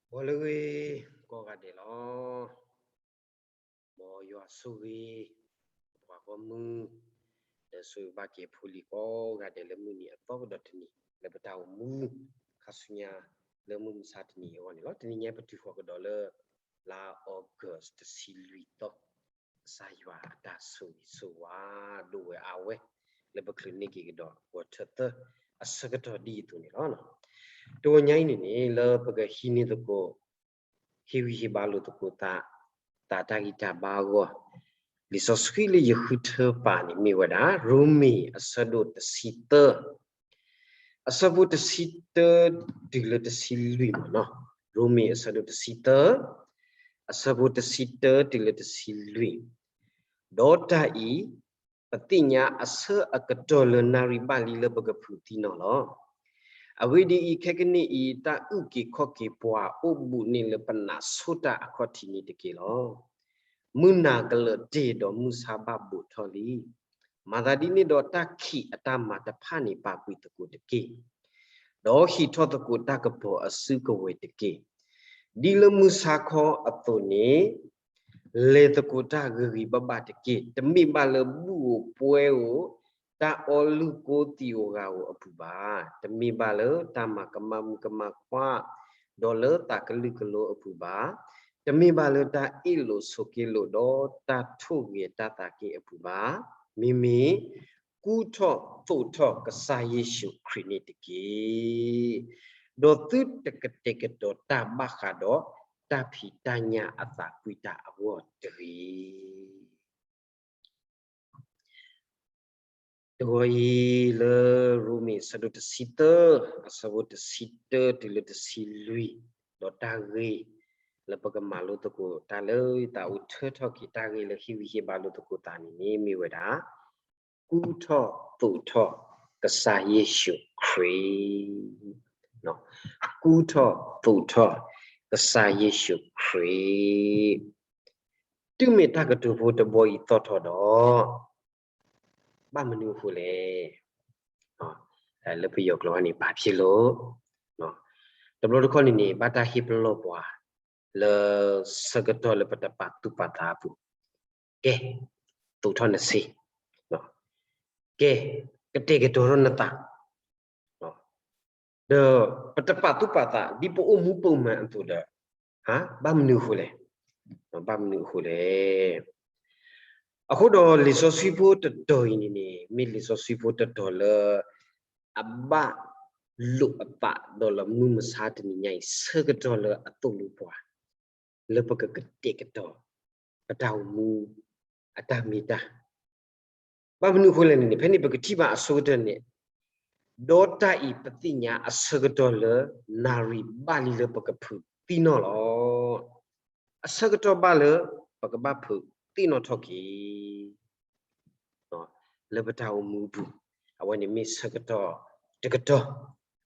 ဂီၤလၢအဂ့ၤ ကိးဂၤဒဲးလီၤ. မ်ယွၤဆိၣ်ဂ့ၤ ပှၤဂီၢ်မုၢ် ဒီးဆိၣ်ဂ့ၤဘၣ်က့ၤဖိလံၤကိးဂၤဒဲးလၢမုၢ်နံၤအသီကဒီးတနံၤ လၢပတၢ်အိၣ်မူ ခါဆူညါ လၢမုၢ်မဆါတနံၤအဂီၢ်န့ၣ်လီၤ. တနံၤညါပတုၤဃီၤကဒီးလၢ လါ August တဆံလွံၢ်သီ ကစၢ်ယွၤအတၢ်ဆိၣ်ဂ့ၤဆိၣ်ဝါ ဒိၣ်ဝဲအါဝဲ လၢပချုးန့ၢ်က့ၤကဒီး ဂီၤထၢၣ်သၢ အဆၢကတီၢ်ဒ်အံၤအသိးန့ၣ်လီၤ. တဂီၤညါအံၤန့ၣ်န့ၣ် လၢပကဟံးန့ၢ်သကိး ဟ့ၣ်ဂံၢ်ဟ့ၣ်ဘါလိာ်သကိးသး သးတၢ်ဂံၢ်တၢ်ဘါအဂီၢ်, လံာ်စီဆှံလၢယဃုထၢပာ်န့ၣ်မ့ၢ်ဝဲဒၣ် ရိမ့ၤအဆၢဒိၣ်တဆံသၢ အဆၢဖိတဆံတၢ တုၤလၢတဆံလွံၢ်မ့ၢ်နီၤ. ရိမ့ၤအဆၢဒိၣ်တဆံသၢ အဆၢဖိတဆံတၢတုၤလၢတဆံလွံၢ်, ဒီးတၢ်အံၤ ပသ့ၣ်ညါအဆၢအကတီၢ်လၢနၣ်ရံၣ်ဘၣ်လံလၢပကဖုးသံနီၢ်လီၤ. အဂ့ၢ်ဒ်အံၤ, ခဲကနံၣ်အံၤ တၢ်အုၣ်က့ၤခီၣ်က့ၤပှၤအိၣ်ဘူးန့ၢ်လၢပနးဆိတၢ်အခီၣ်ထံးန့ၣ်တက့ၢ်လီၤ. မုၢ်နၤကလၢာ်တ့ၢ်ဒီးမုၢ်ဆါဘၣ်ဘိးထီၣ်လံ. မၤသးဒ်န့ၣ်ဒီး တၢ်ခံးအတၢ်မၤတဖၣ်န့ၣ် ပာ်ကွံာ်သကိးတက့ၢ်. ဒီးဟံးထီၣ်သကိးတၢ်ကပီၤအစုကဝဲၤတက့ၢ်. ဒ်လၢမုၢ်ဆါခီအသိးန့ၣ် လဲၤသကိးတၢ်ဂ့ၤဂ့ၤဘၣ်ဘၣ်တက့ၢ်. တမ့ၢ်ဘၣ်လၢဘူၣ်ဧိၤပှဲၤဧိၤ တၢ်အီလုၢ်ကိသံးဧိၤဂၤဧိၤအပူၤဘၣ်. တမ့ၢ်ဘၣ်လၢတၢ်မၤကမၣ်မုၣ်ကမၣ်ခွါ ဒီးလၢသးကလုာ်ကလိအပူၤဘၣ်. တမ့ၢ်ဘၣ်လၢတၢ်အ့ၣ်လိာ်ဆိးက့လိာ်ဒီးတၢ်ထိၣ်ဂဲၤတၢ်သးက့အပူၤဘၣ်. မ့မ့ၢ် ကူၣ်ထီၣ်သိးထီၣ်ကစၢ်ယ့ၣ်ၡူးခရံာ်န့ၣ်တက့ၢ်. ဒီးသုတကတဲာ်ကတီၤတၢ်ဘၣ်ဃးဒီးတၢ်ဖံးတၢ်ညၣ်အသးကွံတၢ်အဂီၢ်တဂ့ၤ. တဂီၤအံၤလၢရိမ့ၤအဆၢဒိၣ်တဆံသၢ အဆၢဖိတဆံတၢတုၤလၢတဆံလွံၢ်, ဒီးတၢ်ဂ့ၢ်လၢပကမၤလိသကိးတၢ်လၢသးအိၣ်ထၢထီၣ်က့ၤတၢ်ဂ့ၢ်လၢဟ့ၣ်ဂံၢ်ဟ့ၣ်ဘါလိာ်သကိးသးန့ၣ်န့ၣ် မ့ၢ်ဝဲဒၣ် ကူၣ်ထီၣ်သိးထီၣ်ကစၢ်ယ့ၣ်ၡူးခရံာ်, ကူၣ်ထီၣ်သိးထီၣ်ကစၢ်ယ့ၣ်ၡူးခရံာ်, တုၤမ့ၢ်တၢ်ကတိၤဖိတဘီအံၤသီၣ်ထီၣ်ဒီး ဘၣ်မနုၤအဃိလဲၣ်. လၢပယီၤကျိာ်န့ၣ် ပာ်ဖျါလိာ်, တဘျီတခီၣ်န့ၣ်န့ၣ် ဘၣ်တၢ်ဟ့ၣ်ပလီၢ်ပှၤ လၢဆၢကတီၢ်လၢပတပာ်သူၣ်ပာ်သးအပူၤ, ကဲ, သိးထီၣ်နစ့, ကဲ, ကတဲာ်ကတီၤထီၣ်နသး ဒီးပတပာ်သူၣ်ပာ်သး ဒ်ပအိၣ်မူပိာ်မုၣ်အသိးဒီး, ဘၣ်မနုၤအဃိလဲၣ်, ဘၣ်မနုၤအဃိလဲၣ်. အဃိဒီးလံာ်စီဆှံဖိတတီၤအံၤန့ၣ်န့ၣ် မ့ၢ်လံာ်စီဆှံဖိတတီၤလၢ အဘၣ်လိာ်အသးဒီးလၢမုၢ်မဆါတနံၤညါအံၤ ဆၢကတီၢ်လၢအသိၣ်လိပှၤ လၢပကကတဲာ်ကတီၤ ပတၢ်အိၣ်မူ အတၢ်မ့ၢ်တၢ် ဘၣ်မနုၤအဃိလဲၣ်န့ၣ်န့ၣ် ဖဲန့ၣ်ပကထံၣ်ဘၣ်အဆိကတၢၢ်န့ၣ်, ဒီးတၢ်အံၤပသ့ၣ်ညါအဆၢကတီၢ်လၢ နၣ်ရံၣ်ဘၣ်လံလၢပကဖုးသံနီၢ်လီၤ. အဆၢကတီၢ်ဘၣ်လၢ ပကဘၣ်ဖုးသံနီၢ်ထီၣ်က့ၤ လၢပတၢ်အိၣ်မူအပူၤ, အဝဲန့ၣ်မ့ၢ်ဆၢကတီၢ်တကတီၢ်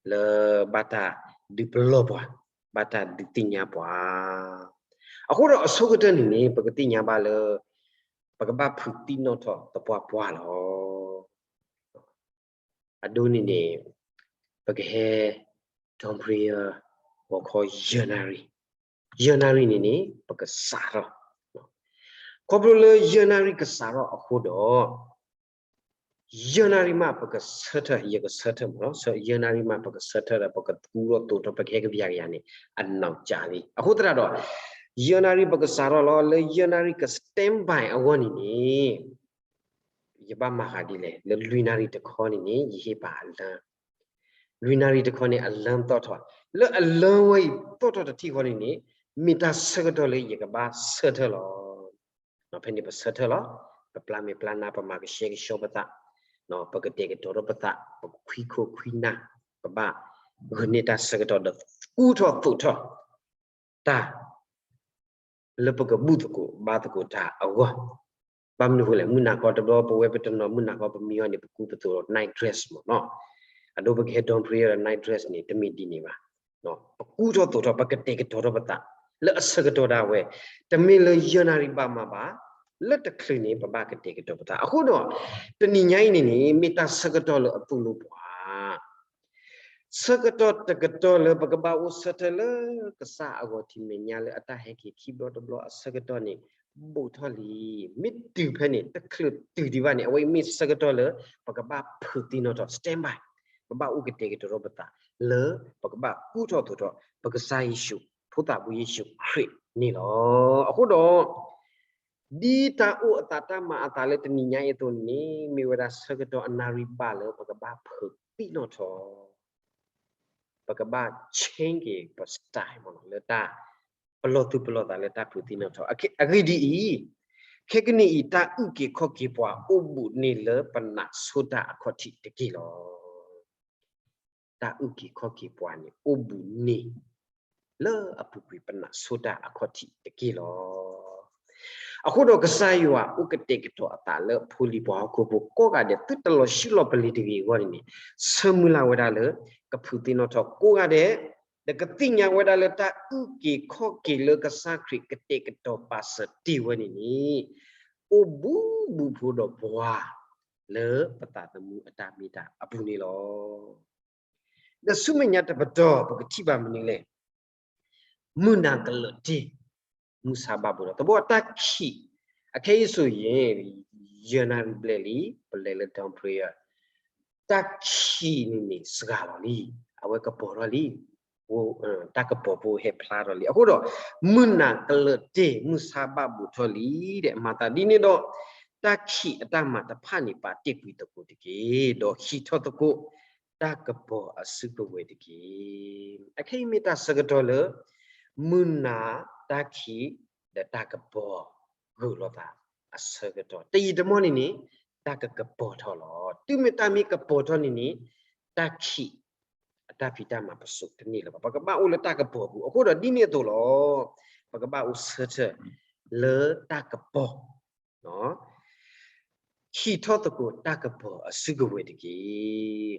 လၢဘၣ်တၢ်ဒုးပလီၢ်ပှၤ, ဘၣ်တၢ်ဒုးသ့ၣ်ညါပှၤ. အဃိဒီးအဆိကတၢၢ်န့ၣ်န့ၣ် ပကသ့ၣ်ညါဘၣ်လၢ ပကဘၣ်ဖုးသံနီၢ်ထီၣ်သပှၢ်ပှၢ်လီၤ. အဒိန့ၣ်န့ၣ် ပကဟဲ dawn prayer ဂီၤခီယဲၢ်နၣ်ရံၣ်, ယဲၢ်နၣ်ရံၣ်န့ၣ်န့ၣ် ပကစးထီၣ်, ခီဖျိလၢယဲၢ်နၣ်ရံၣ်ကစးထီၣ်အဃိဒီး ယဲၢ်နၣ်ရံၣ်မးပကဆၢထၢၣ်, ယကဆၢထၢၣ်မ့ၢ်နီၤ, ယဲၢ်နၣ်ရံၣ်မးပကဆၢထၢၣ်ဒီး ပကကူထီၣ်သိးထီၣ် ပကဟဲကပျးကယၤန့ၣ် အနီၢ်ကၠးလံ. အဃိသတးဒီး ယဲၢ်နၣ်ရံၣ်ပကစးထီၣ်လီၤ, လၢယဲၢ်နၣ်ရံၣ်က standby အဂီၢ်န့ၣ်န့ၣ် ယဘၣ်မၤဃးဒ်လဲၣ်, လၢလွံၢ်နၣ်ရံၣ်တခီန့ၣ်န့ၣ် ယဟ့ၣ်ပာ်အလၢ လွံၢ်နၣ်ရံၣ်တခီန့ၣ် အလၢသီၣ်ထီၣ်, လၢအလၢဝဲအံၤသီၣ်ထီၣ်တထံၣ်ဃီန့ၣ်န့ၣ် မ့ၢ်တၢ်ဆၢကတီၢ်လၢယကဘၣ်ဆၢထၢၣ်လီၤ. ဖဲန့ၣ်ပဆၢထၢၣ်လီၤ, ပပျၢ်မဲာ်ပျၢ်နါ ပမၤကဆှဲကဆှီပသး, ပကတဲာ်ကတီၤထီၣ်ပသး, ပကခွံခိၣ်ခွံနၢ်, ပဘၣ်ဂုာ်န့ၢ်တၢ်ဆၢကတီၢ်ဒီး ကူထီၣ်သိးထီၣ် တၢ် လၢပကဘူၣ်သကိးဘါသကိးတၢ်အဂီၢ်. ဘၣ်မနုၤအဃိလဲၣ်, မုၢ်နၤခီတဘျီ ပဝဲပတနီၤ မုၢ်နၤခီပမံအီၤန့ၣ် ပကူပသိး night dress မ့ၢ်နီၤ. အဒိပကဟဲ dawn prayer night dress န့ၣ် တမ့ၢ်ဒ်န့ၣ်ဘၣ်. ပကူထီၣ်သိးထီၣ် ပကတဲာ်ကတီၤထီၣ်ပသး လၢအဆၢကတီၢ်ဒၣ်ဝဲ, တမ့ၢ်လၢယဲၢ်နၣ်ရံၣ်ဘၣ်မးဘၣ်, လၢတချုးန့ၣ် ပဘၣ်ကတဲာ်ကတီၤပသး. အဃိဒီး တနံၤညါအံၤန့ၣ်န့ၣ် မ့ၢ်တၢ်ဆၢကတီၢ်လၢအသိၣ်လိပှၤ ဆၢကတီၢ်တကတီၢ်လၢပကဘၣ်အိၣ်ဆၢထၢၣ်လၢကစၢ်အဂီၢ်ထံးမဲာ်ညါလၢအတၢ်ဟဲက့ၤခံဘျီတဘျီအဆၢကတီၢ်န့ၣ် ဘူးထီၣ်လံ. မ့ၢ်တုၤဖဲန့ၣ် တချုးတုၤဒံးဘၣ်န့ၣ် အဝဲအံၤမ့ၢ်ဆၢကတီၢ်လၢ ပကဘၣ်ဖုးသ့ၣ်နီၣ်ထီၣ် stand by ပဘၣ်အိၣ်ကတဲာ်ကတီၤထီၣ်ပသး လၢပကဘၣ်ကူၣ်ထီၣ်သိးထီၣ် ပကစၢ်ယ့ၣ်ၡူး ဖိသၣ်ဘိယ့ၣ်ၡူးခရံာ်န့ၣ်လီၤ. အဃိဒီး ဒ်တၢ်အိၣ်အသးတၢ်မၤအသးလၢတနံၤညါအံၤအသိးန့ၣ် မ့ၢ်ဝဲဒၣ်ဆၢကတီၢ်အနၣ်ရံၣ်ဘၣ်လၢပကဘၣ်ဖုးသ့ၣ်နီၣ်ထီၣ် ပကဘၣ် change က့ၤပ style မ့ၢ်နီၤ လၢတၢ်ပလီၢ်သူၣ်ပလီၢ်သးလၢတၢ်ဖုးသ့ၣ်နီၣ်ထီၣ် အဂ့ၢ်ဒ်အံၤ, ခဲကနံၣ်အံၤ တၢ်အုၣ်က့ၤခီၣ်က့ၤပှၤအိၣ်ဘူးန့ၢ်လၢပနးဆိတၢ်အခီၣ်ထံးတက့ၢ်လီၤ. တၢ်အုၣ်က့ၤခီၣ်က့ၤပှၤန့ၣ် အိၣ်ဘူးန့ၢ် လၢအပူၤကွံာ်ပနးဆိတၢ်အခီၣ်ထံးတက့ၢ်လီၤ. အဃိဒီးကစၢ်ယွၤအိၣ်ကတဲာ်ကတီၤအသးလၢဖိလံၤပှၤဟီၣ်ခိၣ်ဖိကိးဂၤဒဲး သုတလီၤဆံးလီၤပလ့ၤတဂ့ၤအဂီၢ်န့ၣ်န့ၣ် ဆၢမုၢ်လၢ်ဝဲဒၣ်လၢ ကဖုးသ့ၣ်နီၣ်ထီၣ်ကိးဂၤဒဲး, ဒီးကသ့ၣ်ညါဝဲဒၣ်လၢတၢ်အုၣ်က့ၤခီၣ်က့ၤလၢကစၢ်ခရံာ်ကတဲာ်ကတီၤပာ်စၢၤတ့ၢ်ဝဲန့ၣ်န့ၣ် အိၣ်ဘူးဘူးဖိဒီးပှၤ လၢပသးသမူအတၢ်မ့ၢ်တၢ်အပူၤန့ၣ်လီၤ. ဒီးဆူမဲာ်ညါတပတီၢ် ပကထံၣ်ဘၣ်မနုၤလဲၣ်. မုၢ်နၤကလၢာ်တ့ၢ်, မုၢ်ဆါဘၣ်ဘူးဒီး တဘီတၢ်ခံး, အခဲအံၤစိၤယဲၢ်, ယဲၢ်နၣ်ရံၣ်ဘျဲၣ်လံ, ပလဲၤလၢ dawn prayer, တၢ်ခံးန့ၣ်န့ၣ် စှၤလီၤလံ, အဝဲကပီၤထီၣ်လံ, တၢ်ကပီၤဖိဟဲဖျါထီၣ်လံ. အဃိဒီး မုၢ်နၤကလၢာ်တ့ၢ်, မုၢ်ဆါဘၣ်ဘူးထီၣ်လံ, ဒီးမၤသးဒ်န့ၣ်ဒီး တၢ်ခံးအတၢ်မၤတဖၣ်န့ၣ် ပာ်တ့ၢ်ကွံာ်သကိးတက့ၢ်, ဒီးဟံးထီၣ်သကိး တၢ်ကပီၤအစုကဝဲၤတက့ၢ်. အခဲအံၤမ့ၢ်တၢ်ဆၢကတီၢ်လၢ မုၢ်နၤ, တၢ်ခံး, ဒီးတၢ်ကပီၤ ဂုာ်လိာ်သးအဆၢကတီၢ်, တယံာ်တမီၢ်န့ၣ်န့ၣ် တၢ်ကကပီၤထီၣ်လီၤ. တုၤမ့ၢ်တၢ်မ့ၢ်ကပီၤထီၣ်န့ၣ်န့ၣ် တၢ်ခံး အတၢ်ဖံးတၢ်မၤပစိာ်တန့ၢ်လၢၤဘၣ်. ပကဘၣ်အိၣ်လၢတၢ်ကပီၤပူၤ. အဃိဒီးဒ်န့ၣ်အသိးလီၤ. ပကဘၣ်အိၣ်ဆၢထၢၣ်လၢတၢ်ကပီၤ ဟံးထီၣ်သကိးတၢ်ကပီၤအစုကဝဲၤတက့ၢ်.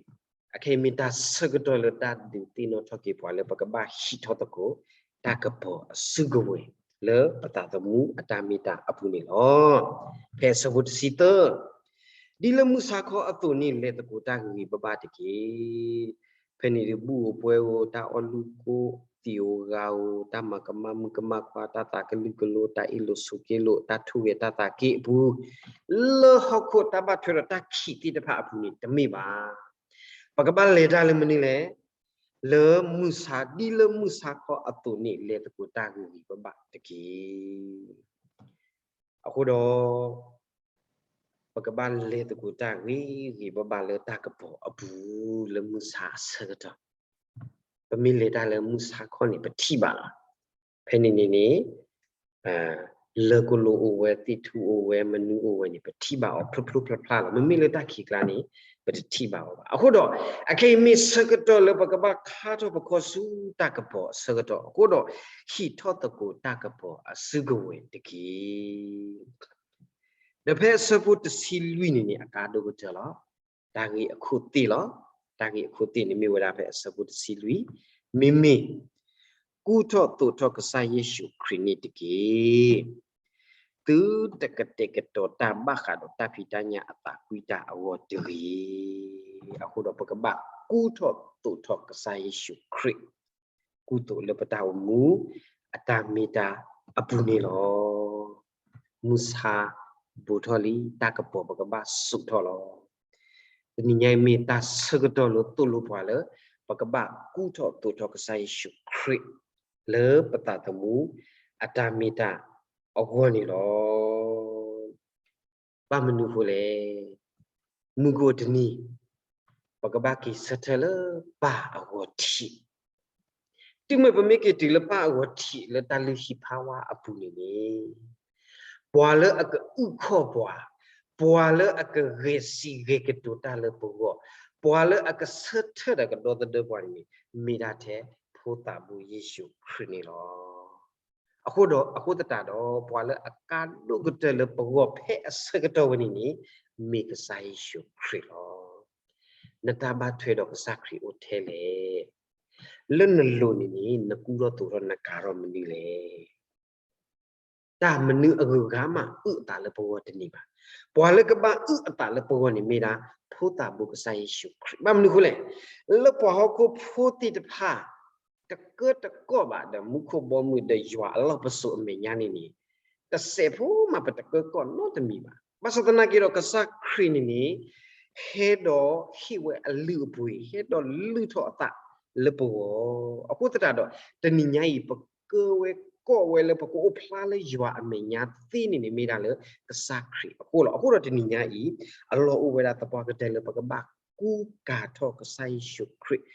အခဲအံၤမ့ၢ်တၢ်ဆၢကတီၢ်လၢတၢ်ဒုးသ့ၣ်နီၣ်ထီၣ်က့ၤပှၤလၢ ပကဘၣ်ဟံးထီၣ်သကိး တၢ်ကပီၤအစုကဝဲၤ လၢပသးသမူအတၢ်မ့ၢ်တၢ်အပူၤန့ၣ်လီၤ. ဖဲအဆၢဖိတဆံသၢ, ဒ်လၢမုၢ်ဆါခီအသိးန့ၣ် လဲၤသကိးတၢ်ဂ့ၤဂ့ၤဘၣ်ဘၣ်တက့ၢ်. ဖဲန့ၣ်ဒီး ဘူၣ်ဧိၤပှဲၤဧိၤ, တၢ်အီၣ်လုၢ်ကိၢ်, သံးဧိၤဂၤဧိၤ, တၢ်မၤကမၣ်မုၣ်ကမၣ်ခွါ, တၢ်သးကလုာ်ကလိ, တၢ်အ့ၣ်လိာ်ဆိးက့လိာ်, တၢ်ထူၣ်ဂဲၤတၢ်သးက့ၢ်အပူၤ, လၢဟီၣ်ခိၣ်တၢ်ဘၣ်ထွဲဒီးတၢ်ခံးသ့ၣ်တဖၣ်အပူၤန့ၣ် တမ့ၢ်ဘၣ်. ပကဘၣ်လဲၤတၢ်လၢမနုၤလဲၣ်. လၢမုၢ်ဆါ, ဒ်လၢမုၢ်ဆါခီအသိးန့ၣ် လဲၤသကိးတၢ်ဂ့ၤဂ့ၤဘၣ်ဘၣ်တက့ၢ်. အဃိဒီး ပကဘၣ်လဲၤသကိးတၢ်ဂ့ၤဂ့ၤဘၣ်ဘၣ်လၢတၢ်ကပီၤအပူၤ လၢမုၢ်ဆါအဆၢကတီၢ်. ပမ့ၢ်လဲၤတၢ်လၢမုၢ်ဆါခီန့ၣ် ပထံၣ်ဘၣ်လီၤ. ဖဲန့ၣ်န့ၣ်န့ၣ် လၢၢ်ကလိအိၣ်ဝဲ, သ့ၣ်ထူအိၣ်ဝဲ, မနုၤအိၣ်ဝဲန့ၣ် ပထံၣ်ဘၣ်အီၤဖျိဖျိဖျါဖျါလီၤ. မ့မ့ၢ်လၢတၢ်ခံးကျါန့ၣ် ပတထံၣ်ဘၣ်အီၤဘၣ်. အဃိဒီး အခဲအံၤမ့ၢ်ဆၢကတီၢ်လၢပကဘၣ်ခါထီၣ်ပခီၣ်ဆူတၢ်ကပီၤအဆၢကတီၢ်အဃိဒီး ဟံးထီၣ်သကိးတၢ်ကပီၤအစုကဝဲၤတက့ၢ်. ဒီးဖဲအဆၢဖိတဆံလွံၢ်န့ၣ်န့ၣ် အကါဒိၣ်ကတၢၢ်လီၤ. တၢ်ဂ့ၢ်အခိၣ်သ့ၣ်လီၤ. တၢ်ဂ့ၢ်အခိၣ်သ့ၣ်န့ၣ် မ့ၢ်ဝဲဒၣ်ဖဲအဆၢဖိတဆံလွံၢ်, မ့မ့ၢ် ကူၣ်ထီၣ်သိးထီၣ်ကစၢ်ယ့ၣ်ၡူးခရံာ်န့ၣ်တက့ၢ်. သုတကတဲာ်ကတီၤတၢ်ဘၣ်ဃးဒီးတၢ်ဖံးတၢ်ညၣ်အသးကွံတၢ်အဂီၢ်တဂ့ၤ. အဃိဒီးပကဘၣ်ကူၣ်ထီၣ်သိးထီၣ်ကစၢ်ယ့ၣ်ၡူးခရံာ် ကူၣ်သိးလၢပတၢ်အိၣ်မူ အတၢ်မ့ၢ်တၢ်အပူၤန့ၣ်လီၤ. မုၢ်ဆါဘူးထီၣ်လံ, တၢ်ကပီၤပကဘၣ်စိာ်ထီၣ်လီၤ. တနံၤညါအံၤမ့ၢ်တၢ်ဆၢကတီၢ်လၢသိၣ်လိပှၤလၢ ပကဘၣ်ကူၣ်ထီၣ်သိးထီၣ်ကစၢ်ယ့ၣ်ၡူးခရံာ် လၢပသးသမူအတၢ်မ့ၢ်တၢ်အဂီၢ်န့ၣ်လီၤ. ဘၣ်မနုၤအဃိလဲၣ်. မုၢ်ကအိၣ်တနံၤ ပကဘၣ်က့ၤဆၢထၢၣ်လၢပၢ်အဂီၢ်ထံး. တုၤမ့ၢ်ပမ့ၢ်က့ၤတုၤလၢပၢ်အဂီၢ်ထံး လၢတၢ်လုၢ်ဟံၣ်ဖးဝါအပူၤန့ၣ်န့ၣ် ပှၤလၢအကအုၣ်ခီၣ်ပှၤ, ပှၤလၢအကဂဲၤစံးဂဲၤကတိၤတၢ်လၢပဂီၢ်, ပှၤလၢအကဆၢထၢၣ်ဒီးကဒီသဒၢပှၤန့ၣ်န့ၣ် မ့ၢ်ဒၣ်ထဲဖိသၣ်ဘိယ့ၣ်ၡူးခရံာ်န့ၣ်လီၤ. အဃိဒီး အဃိသတးဒီး ပှၤလၢအကါဒိၣ်ကတၢၢ်လၢပဂီၢ်ဖဲအဆၢကတီၢ်ဝဲန့ၣ်န့ၣ် မ့ၢ်ကစၢ်ယ့ၣ်ၡူးခရံာ်လီၤ. နတၢ်ဘၣ်ထွဲဒီးကစၢ်ခရံာ်အိၣ်ထဲလဲၣ်. လၢနလိၤန့ၣ်န့ၣ် နကူၣ်ထီၣ်သိးထီၣ်နကၤထီၣ်မနုၤလဲၣ်. တၢ်မနုၤအဂုၤအဂၤမး အုၣ်အသးလၢပဂီၢ်တန့ၢ်ဘၣ်. ပှၤလၢကဘၣ်အုၣ်အသးလၢပဂီၢ်န့ၣ်မ့ၢ်ဒၣ် ဖိသၣ်ဘိကစၢ်ယ့ၣ်ၡူးခရံာ်. ဘၣ်မနုၤအဃိလဲၣ်, လၢပှၤဟီၣ်ခိၣ်ဖိသ့ၣ်တဖၣ် တကၢတကီၢ်ဘၣ်ဒီးမူခိၣ်ဘီမုၢ်ဒီးယွၤအလီၢ်ပစိာ်အမဲာ်ညါန့ၣ်န့ၣ်, တစဲးဖိမး ပတကၢကီၢ်နီတမံၤဘၣ်. ဘၣ်ဆၣ်သနာ်က့ဒီး ကစၢ်ခရံာ်န့ၣ်န့ၣ် ဟဲဒီးဟ့ၣ်ဝဲအလုၢ်အပှ့ၤ, ဟဲဒီးလုၢ်ထီၣ်အသးလၢပဂီၢ်. အဃိသတးဒီး တနံၤညါအံၤ ပကၢဝဲကိးဝဲလၢ ပကအိၣ်ဖျါလၢယွၤအမဲာ်ညါသ့န့ၣ်န့ၣ် မ့ၢ်ဒၣ်လၢကစၢ်ခရံာ်အဃိလီၤ. အဃိဒီးတနံၤညါအံၤ အလီၢ်အိၣ်ဝဲဒၣ်သပှၢ်ကတၢၢ်လၢပကဘၣ်ကူကၤထီၣ်ကစၢ်ယ့ၣ်ၡူးခရံာ်,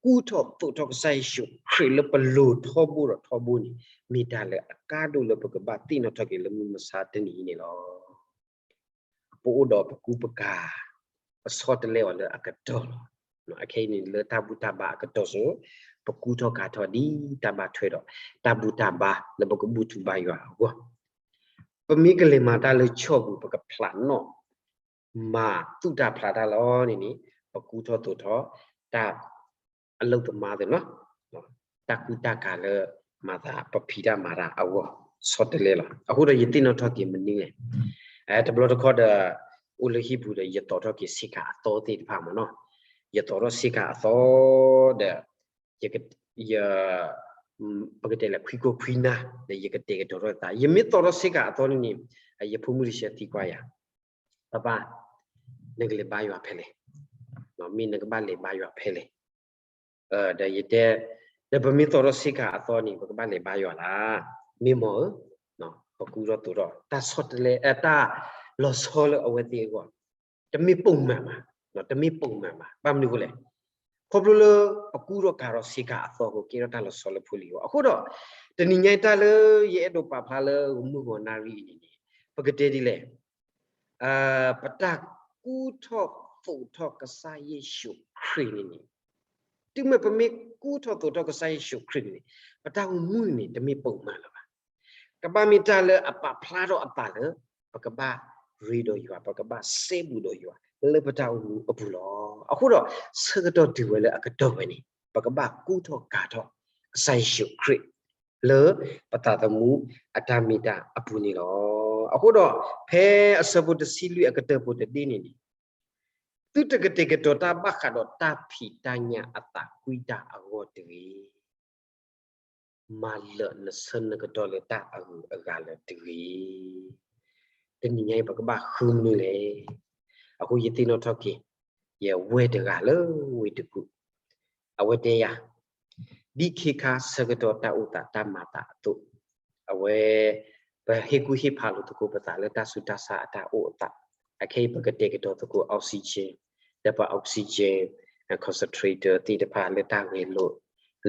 ကူထီၣ်သိးထီၣ်ကစၢ်ယ့ၣ်ၡူးခရံာ်လၢပလိၤထီဘိဒီးထီဘိန့ၣ် မ့ၢ်တၢ်လၢအကါဒိၣ်လၢပကဘၣ်သ့ၣ်နီၣ်ထီၣ်က့ၤလၢမုၢ်မဆါတနံၤအံၤန့ၣ်လီၤ. ပအိၣ်ဒီးပကူပကၤ ပဆီတလဲအီၤလၢအကတီၢ်လီၤ. အခဲအံၤန့ၣ်လၢတၢ်ဘူၣ်တၢ်ဘါအကတီၢ်ဆိ, ပကူထီၣ်ကၤထီၣ်ဒ်တၢ်ဘၣ်ထွဲဒီး တၢ်ဘူၣ်တၢ်ဘါလၢပကဘူၣ်ထီၣ်ဘါယွၤအဂီၢ်, ပမ့ၢ်ကလဲၤမၤတၢ်လၢဆီၣ်ပူၤ ပကဖျးနီၣ် မၤသူၣ်တၢ်ဖျးတၢ်လီၤန့ၣ်န့ၣ် ပကူထီၣ်သိးထီၣ်တၢ် အလိၣ်သမါသ့ၣ်နီၤ, တၢ်ကူတၢ်ကၤလၢမၤသး ပဖံးတၢ်မၤတၢ်အဂီၢ် ဆီတလဲလီၤ. အဃိဒီးယသ့ၣ်နီၣ်ထီၣ်က့ၤမနုၤလဲၣ်, တဘျီတခီဒီး အိၣ်လၢဟံၣ်ပူၤဒီး ယသိးထီၣ်က့ၤဆ့ကၤအသီသ့ၣ်တဖၣ်မ့ၢ်နီၤ, ယသိးထီၣ်ဆ့ကၤအသီဒီး ယ ပကတဲလၢခွံခိၣ်ခွံနၢ် ဒီးယကတဲာ်ကတီၤထီၣ်သး ယမ့ၢ်သိးထီၣ်ဆ့ကၤအသီန့ၣ်န့ၣ် ယဖိမုၣ်တဆဲသံကွၢ်ယၤ, ပၢ်ပၢ်, နကလဲၤဘါယွၤဖဲလဲၣ်, မ့ၢ်နကဘၣ်လဲၤဘါယွၤဖဲလဲၣ်, ဒီးယတဲ, ဒီးပမ့ၢ်သိးထီၣ်ဆ့ကၤအသီန့ၣ် ပကဘၣ်လဲၤဘါယွၤလၢ, မ့ၢ်မ့ၢ်ဧၢ, ပကူထီၣ်သိးထီၣ် တၢ်ဆီတလဲ တၢ်လီၤဆီလၢအဝဲသ့ၣ်အဂီၢ် တမ့ၢ်ပိာ်မၢၢ်ဘၣ်, တမ့ၢ်ပိာ်မၢၢ်ဘၣ်. ဘၣ်မနုၤအဃိလဲၣ်, ခီဖျိလၢပကူထီၣ်ကၤထီၣ်ဆ့ကၤအသီအဃိ ကဲထီၣ်တၢ်လီၤဆီလၢဖိလံၤအဂီၢ်. အဃိဒီး တနံၤညါအံၤတၢ်လၢယအဲၣ်ဒိးပာ်ဖျါလၢဂီၤမုၢ်ဂီၤနၣ်ရံၣ်အံၤန့ၣ်န့ၣ် ပကတဲဒ်လဲၣ်, ပတၢ်ကူထီၣ်သိးထီၣ်ကစၢ်ယ့ၣ်ၡူးခရံာ်န့ၣ်န့ၣ် တုၤမ့ၢ်ပမ့ၢ်ကူထီၣ်သိးထီၣ်ကစၢ်ယ့ၣ်ၡူးခရံာ်န့ၣ်န့ၣ် ပတၢ်အိၣ်မူန့ၣ် တမ့ၢ်ပိာ်မၢၢ်လၢၤဘၣ်. ကဘၣ်မ့ၢ်တၢ်လၢအပာ်ဖျါထီၣ်အသးလၢ ပကဘၣ်ရ့ဒီးယွၤ, ပကဘၣ်စဲဘူးဒီးယွၤ လၢပတၢ်အိၣ်မူအပူၤလီၤ. အဃိဒီး ဆၢကတီၢ်တုၤဝဲလၢအကတီၢ်ဝဲန့ၣ် ပကဘၣ်ကူထီၣ်ကၤထီၣ်ကစၢ်ယ့ၣ်ၡူးခရံာ် လၢပသးသမူအတၢ်မ့ၢ်တၢ်အပူၤန့ၣ်လီၤ. အဃိဒီး ဖဲအဆၢဖိတဆံလွံၢ်အကတၢၢ်ဖိတဒ့န့ၣ်န့ၣ် သုတကတဲာ်ကတီၤတၢ်ဘၣ်ဃးဒီးတၢ်ဖံးတၢ်ညၣ်အသးကွံတၢ်အဂီၢ်တဂ့ၤ. မၤလၢာ်နဆၢနကတီၢ်လၢတၢ်အဂုၤအဂၤလၢတဂ့ၤ. တနံၤညါအံၤ ပကဘၣ်ဃုမနုၤလဲၣ်. အဃိယသ့ၣ်နီၣ်ထီၣ်က့ၤ ယဝဲၢ်တဂၤလၢဝ့ၢ်တကူၣ် အဝဲတဲယၤ, ဒ်ခ့ခါဆၢကတီၢ်တၢ်အိၣ်သးတၢ်မၤသးအသိး, အဝဲ ပဟ့ၣ်ကူၣ်ဟ့ၣ်ဖးလိာ်သကိးပသးလၢတၢ်ဆူးတၢ်ဆါအတၢ်အိၣ်အသး, အခဲအံၤပကတဲာ်ကတီၤသကိး oxygen ဒီးပ oxygen concentrator သ့ၣ်တဖၣ်လၢတၢ်ဂဲၤလိာ်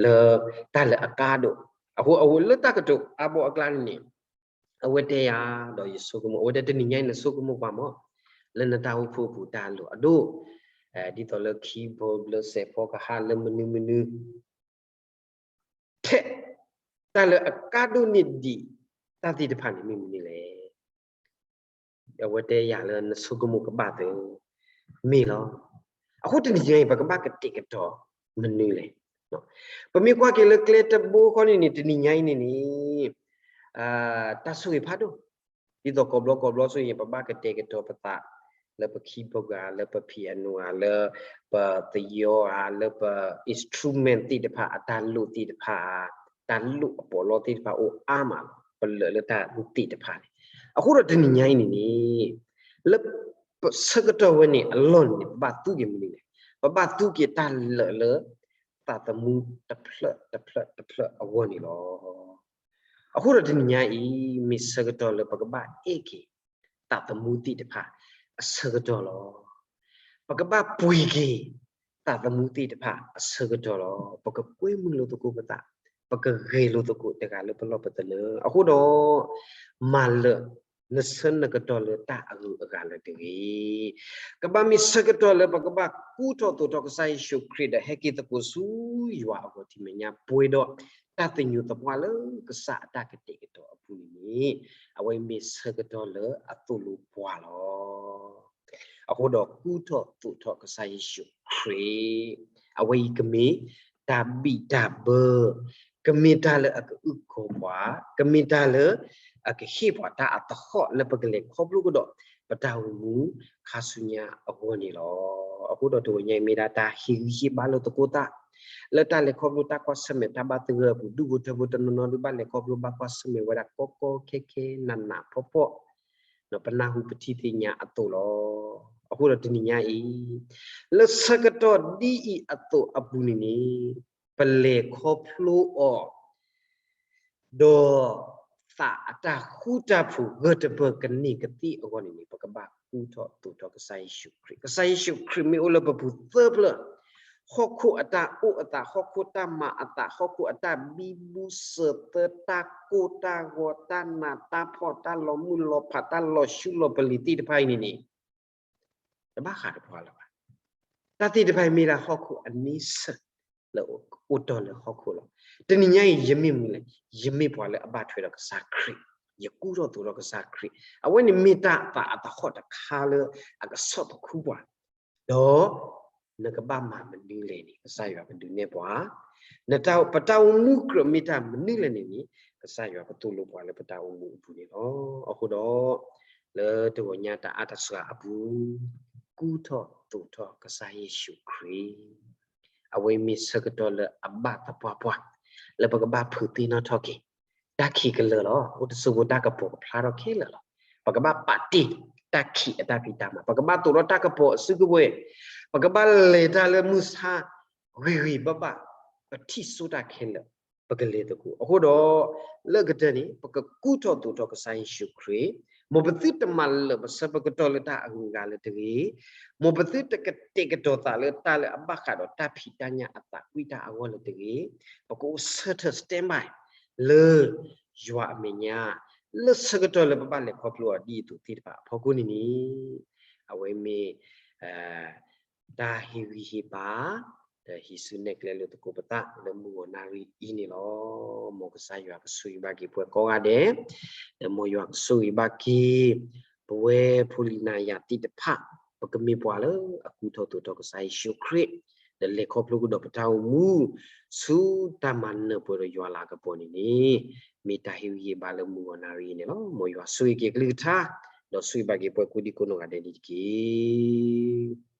လၢတၢ်လၢအကါဒိၣ်, အဃိအဝဲလၢတၢ်ကတိၤအါဘိအကျါန့ၣ်န့ၣ် အဝဲတဲယၤဒီးယဆိကမိၣ်, အဝဲတဲတနံၤညါအံၤနဆိကမိၣ်ကွၢ်မး, လၢနတၢ်အိၣ်ဖှိၣ်အပူၤတၢ်လိၣ်အဒိၣ်, ဒ်သိးလၢခံဘိ လၢစဲးဖီကဟၣ် လၢမနုၤမနုၤ ထဲ တၢ်လၢအကါဒိၣ်န့ၢ်ဒံးတၢ်သ့ၣ်တဖၣ်န့ၣ်မ့ၢ်မနုၤလဲၣ်. အဝဲတဲယၤလၢနဆိကမိၣ်ကဘၣ်သ့, မ့ၢ်လီၤ. အဃိတနံၤညါအံၤ ပကဘၣ်ကတဲာ်ကတီၤမနုၤလဲၣ်. ပမ့ၢ်ကွၢ်က့ၤလၢကျဲတဘိဃီန့ၣ်န့ၣ် တနံၤညါအံၤန့ၣ်န့ၣ် တၢ်ဆိၣ်ဂ့ၤဖးဒိၣ်, ဒ်သိးကိးဘျီကိးဘျီဆိၣ်ဂ့ၤ ပဘၣ်ကတဲာ်ကတီၤပသး လၢပခံဘိဂၤ လၢပ piano ဧါ, လၢပသယီဧါ, လၢပ instrument သ့ၣ်တဖၣ် အတၢ်လိၣ်သ့ၣ်တဖၣ်ဧါ, တၢ်လိၣ်အပီးလီသ့ၣ်တဖၣ်အိၣ်အါမးလီၤ. ပလၢာ်လၢတၢ်သ့ၣ်တဖၣ်န့ၣ်, အဃိဒီးတနံၤညါအံၤန့ၣ်န့ၣ် လၢပဆၢကတီၢ်ဝဲန့ၣ်အလီၢ်န့ၣ်န့ၣ် ပဘၣ်သူက့ၤမနုၤလဲၣ်. ပဘၣ်သူက့ၤတၢ်လၢာ်လၢ သးသမူတဖျၢၣ်တဖျၢၣ်တဖျၢၣ်အဂီၢ်န့ၣ်လီၤ. အဃိဒီးတနံၤညါအံၤ မ့ၢ်ဆၢကတီၢ်လၢပကဘၣ်အဲၣ်က့ၤ သးသမူသ့ၣ်တဖၣ်အဆၢကတီၢ်လီၤ. ပကဘၣ်ပှ့ၤက့ၤ သးသမူသ့ၣ်တဖၣ်အဆၢကတီၢ်လီၤ. ပကကွဲမုာ်လိာ်သကိးပသး, ပကဂဲၤလိာ်သကိးတဂၤလၢပလီၢ်ပသနၢၣ်. အဃိဒီး မၤလၢာ်နဆၢနကတီၢ်လၢတၢ်အဂုၤအဂၤလၢတဂ့ၤ. ကဘၣ်မ့ၢ်ဆၢကတီၢ်လၢပကဘၣ်ကူထီၣ်သိးထီၣ်ကစၢ်ယ့ၣ်ၡူးခရံာ်ဒီး ဟဲက့ၤသကိးဆူယွၤအဂီၢ်ထံးမဲာ်ညါ ပှဲၤဒီးတၢ်သညူးသပှၢ်လၢကစၢ်အတၢ်ကတဲာ်ကတီၤအပူၤန့ၣ်န့ၣ်, အဝဲမ့ၢ်ဆၢကတီၢ်လၢအသိၣ်လိပှၤလီၤ. အဃိဒီးကူထီၣ်သိးထီၣ်ကစၢ်ယ့ၣ်ၡူးခရံာ်, အဝဲအံၤကမ့ၢ်တၢ်ဘံၣ်တၢ်ဘၢ, ကမ့ၢ်တၢ်လၢအကအုၣ်ကီၤပှၤ, ကမ့ၢ်တၢ်လၢ အကဟ့ၣ်ပှၤတၢ်အသဟီၣ်လၢပကလဲၤခီဖျိကဒီး ပတၢ်အိၣ်မူခါဆူညါအဂီၢ်န့ၣ်လီၤ. အဃိဒီးတဂီၤညါအံၤမ့ၢ်ဒၣ်တၢ်ဟ့ၣ်ဂံၢ်ဟ့ၣ်ဘါလိာ်သကိးသး လၢတၢ်လဲၤခီဖျိတၢ်ကွၢ်ဆၢၣ်မဲာ်တၢ်ဘၣ်သဂၢၢ်အပူၤ ဒူၣ်ဖိထၢဖိတနီၤနီၤဒုးဘၣ်လဲၤခီဖျိဘၣ်ကွၢ်ဆၢၣ်မဲာ်ဝဲဒၣ်ကီကီခဲခဲနးနးဖှီၣ်ဖှီၣ် ပနၢ်ဟူပထံၣ်သ့ၣ်ညါအသိးလီၤ. အဃိဒီးတနံၤညါအံၤ လၢဆၢကတီၢ်ဒ်အံၤအသိးအပူၤန့ၣ်န့ၣ် ပလဲၤခီဖျိအီၤ ဒီးသးအတၢ်ဃူတၢ်ဖိးဂၢၢ်တပၢၢ်ကန့ၢ်ကသ့အဂီၢ်န့ၣ်န့ၣ် ပကဘၣ်ကူထီၣ်သိးထီၣ်ကစၢ်ယ့ၣ်ၡူးခရံာ်. ကစၢ်ယ့ၣ်ၡူးခရံာ်မ့ၢ်အိၣ်လၢပပူၤသၢဖျၢၣ်, ဟီၣ်ခိၣ်အတၢ်အိၣ်အသး, ဟီၣ်ခိၣ်တၢ်မၤအသး, ဟီၣ်ခိၣ်အတၢ်ဘံဘူစၢၤသၢ, တၢ်ကိၢ်တၢ်ဂီၤ, တၢ်နးတၢ်ဖှီၣ်, တၢ်လီၤမုၢ်လီၤဖး, တၢ်လီၤဆူလီၤပလံၤသ့ၣ်တဖၣ်အံၤန့ၣ်န့ၣ် တဘၣ်ဃးဒီးပှၤလၢၤဘၣ်. တၢ်သ့ၣ်တဖၣ်အံၤမ့ၢ်ဒၣ်ဟီၣ်ခိၣ်အန့ဆၢၣ်လၢအိၣ်တီၢ်လၢဟီၣ်ခိၣ်လီၤ. တနံၤညါအံၤ ယမ့ၢ်မနုၤလဲၣ်, ယမ့ၢ်ပှၤလၢအဘၣ်ထွဲဒီးကစၢ်ခရံာ်, ယကူထီၣ်သိးထီၣ်ကစၢ်ခရံာ်. အဝဲန့ၣ်မ့ၢ်တၢ်သးအသဟီၣ်တခါလၢအကဆီၣ်သခူပှၤ, ဒီးနကဘၣ်မၤမနုၤလဲၣ်န့ၣ် ကစၢ်ယွၤကဒုးနဲၣ်ပှၤ နတၢ် ပတၢ်အိၣ်မူကြၢးမ့ၢ်တၢ်မနုၤလဲၣ်န့ၣ်န့ၣ် ကစၢ်ယွၤကသိၣ်လိပှၤလၢပတၢ်အိၣ်မူအပူၤန့ၣ်လီၤ. အဃိဒီး လၢတဂီၤညါတအါတစှၤအပူၤ ကူထီၣ်သိးထီၣ်ကစၢ်ယ့ၣ်ၡူးခရံာ်, အဝဲမ့ၢ်ဆၢကတီၢ်လၢအဘၣ်သပှၢ်ပှၢ် လၢပကဘၣ်ဖုးသ့ၣ်နီၣ်ထီၣ်က့ၤ တၢ်ခံးကလၢာ်လီၤ. အိၣ်တစိၢ်ဖိတၢ်ကပီၤကဖျါထီၣ်ခဲလၢာ်လီၤ. ပကဘၣ်ပာ်တ့ၢ်တၢ်ခံးအတၢ်ဖံးတၢ်မၤ, ပကဘၣ်သိးထီၣ်တၢ်ကပီၤအစုကဝဲၤ, ပကဘၣ်လဲၤတၢ်လၢမုၢ်ဆါ ဂ့ၤဂ့ၤဘၣ်ဘၣ် ပထံၣ်စိတၢ်ခဲလၢာ် ပကလဲၤသကိး. အဃိဒီး လၢအကတၢၢ်န့ၣ် ပကကူထီၣ်သိးထီၣ်ကစၢ်ယ့ၣ်ၡူးခရံာ်, မ်ပသုတမၤလၢာ်ပဆၢပကတီၢ်လၢတၢ်အဂုၤအဂၤလၢတဂ့ၤ, မ်ပသုတကတဲာ်ကတီၤသးလၢတၢ်လၢအဘၣ်ဃးဒီးတၢ်ဖံးတၢ်ညၣ်အသးကွံတၢ်အဂီၢ်လၢတဂ့ၤ, ပကအိၣ်ဆၢထၢၣ် standby လၢယွၤအမဲာ်ညါ လၢဆၢကတီၢ်လၢပဘၣ်လဲၤခီဖျိအီၤဒ်အသိးသ့ၣ်တဖၣ်အဖီခိၣ်န့ၣ်န့ၣ် အဝဲမ့ၢ် တၢ်ဟ့ၣ်ဂံၢ်ဟ့ၣ်ဘါ ဒီးဟံးစုနဲၣ်ကျဲလိာ်သကိးပသးလၢမုၢ်ဂီၤနၣ်ရံၣ်အံၤန့ၣ်လီၤ. မ်ကစၢ်ယွၤကဆိၣ်ဂ့ၤဘၣ်က့ၤပှၤကိးဂၤဒဲး, ဒီးမ်ယွၤကဆိၣ်ဂ့ၤဘၣ်က့ၤ ပဝဲဖိလံၤနၤယၤသ့ၣ်တဖၣ်, ပကမ့ၢ်ပှၤလၢအကူထီၣ်သိးထီၣ်ကစၢ်ယ့ၣ်ၡူးခရံာ်, ဒီးလဲၤခီဖျိကဒီးပတၢ်အိၣ်မူ ဆူတၢ်မၤနၢၤပှဲၤဒီးယွၤလၤကပီၤန့ၣ်န့ၣ် မ့ၢ်တၢ်ဟ့ၣ်ဂံၢ်ဟ့ၣ်ဘါလၢမုၢ်ဂီၤနၣ်ရံၣ်အံၤန့ၣ်လီၤ. မ်ယွၤဆိၣ်ဂ့ၤက့ၤအကလုၢ်ကထါ, ဒီးဆိၣ်ဂ့ၤဘၣ်က့ၤပှၤကိးဒံကိးနီၢ်ဂၤဒဲးန့ၣ်တက့ၢ်.